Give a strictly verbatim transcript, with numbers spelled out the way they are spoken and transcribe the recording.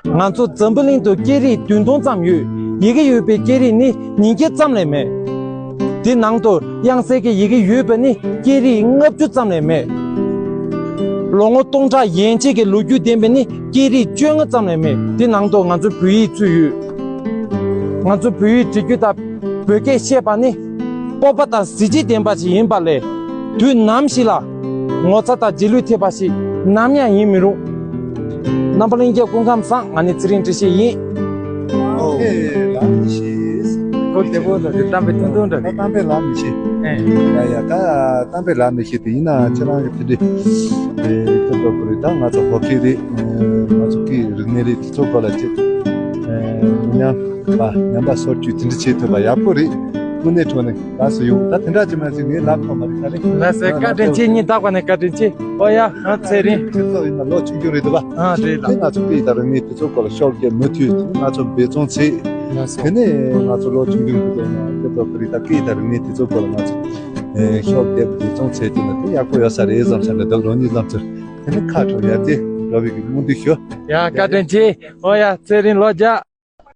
ང་ཚོ་འཛམ་བུ་གླིང་དུ་སྐད་རིགས་བདུན་སྟོང་ཙམ་ཡོད། ཡི་གེ་ཡོད་པའི་སྐད་རིགས་ནི་ཉིས་བརྒྱ་ཙམ་ལས་མེད། དེ་ནང་དུ་དབྱངས་གསལ་གྱི་ཡི་གེ་ཡོད་པ་ནི་སྐད་རིགས་ལྔ་བཅུ་ཙམ་ལས་མེད། ལོ་ངོ་སྟོང་ཕྲག་ཡན་ཆད་ཀྱི་ལོ་རྒྱུས་ལྡན་པ་ནི་སྐད་རིགས་བཅོ་ལྔ་ཙམ་ལས་མེད། དེ་ནང་དུ་ང་ཚོ་བོད་ཡིག་ཚུད་ཡོད། ང་ཚོ་བོད་ཡིག་འབྲི་རྒྱུ་དང་བོད་སྐད་བཤད་པ་ནི་སྤོབས་པ་དང་གཟི་བརྗིད་ལྡན་པ་ཞིག་ཡིན་པ་ལས། དུས་ནམ་ཞིག་ལ་ངོ་ཚ་དང་རྗེས་ལུས་ཐེབས་པ་ཞིག་ནམ་ཡང་ཡིན་མི་རུང་། རྣམ་པ་ལྷན་རྒྱས་སྐུ་ཁམས་བཟང་། ང་ནི་ཚེ་རིང་བཀྲ་ཤིས་ཡིན། ཨོ་ཁེ། ལགས་མི་ཤེས། ཁོ་དེ་བོ་ལ་དེ་གཏམ་དཔེ་ཐུང་ཐུང་འདྲ་ད་གཏམ་དཔེ་ལ་མི་ཤེས། ཨེ། ཡ་ཡ། ད་གཏམ་དཔེ་ལ་མི་ཤེས་དེ་ཡིན་ན་ཁྱེད་རང་གི་དེ་འདྲའི་དེ་ཁྱེད་ཚོ་ཁོ་རེད། ད་ང་ཚོ་ཧོ་ཁེ་རེད། ང་ཚོ་སྐད་རིག་གནས་རེད། དེ་ཚོ་སྐོར་ལ་ཅིག་ཉམས་པ་ཉམས་པ་སོར་ཆུད་དེ་འདྲ་བྱེད་ཐུབ་པ་ཡག་པོ་རེད། དངོས་གནས་དྲང་གནས། ལགས་སོ། ཡོང་། ད་དེ་འདྲ་ཅིག་མ་ཟིན་ངའི་ལག་ཐོག་མ་རེད་ད་རེད། ལགས་སོ། བཀའ་དྲིན་ཆེ། སྙིང་ཐག་པ་ནས་བཀའ་དྲིན་ཆེ། ཨོ་ཡ། ཨ་ཚེ་རིང་། ཁྱེད་ཚོ་ཡིན་ན་ལོ་ཆུང་ཆུང་རེད་འདུག་བ། ཨ་རེད་ལགས། དེ་ང་ཚོ་སྐད་ཡིག་དང་རིག་གནས་དེ་ཚོ་སྐོར་ལ་ཤོག་བརྒྱབ་མུ་མཐུད་ང་ཚོ་འབད་བརྩོན་བྱེད། ལགས་སོ། དེ་ནས་ང་ཚོ་ལོ་ཆུང་ཆུང་གི་དེ་ནས་ཁྱེད་ཚོ་བོད་རིགས་དང་སྐད་ཡིག་དང་རིག་གནས་དེ་ཚོ་སྐོར་ལ་ང་ཚོ་ཨེ་ཤོག་བརྒྱབ་འབད་བརྩོན་བྱེད་དེ་ན་དེ་ཡག་པོ་ཡོད་ས་རེད་བསམ་ས་རེད་འདུག་ལོ་གཉིས་ཙམ་ཚོད་དེ་ནས་ཁ་དྲོ་ཡར་རྒྱས་འགྲོ་བའི་གི་སྨོན་འདུན་ཞུ། ཡ། བཀའ་དྲིན་ཆེ། ཨོ་ཡ། ཚེ་རིང་ལོ་བརྒྱ།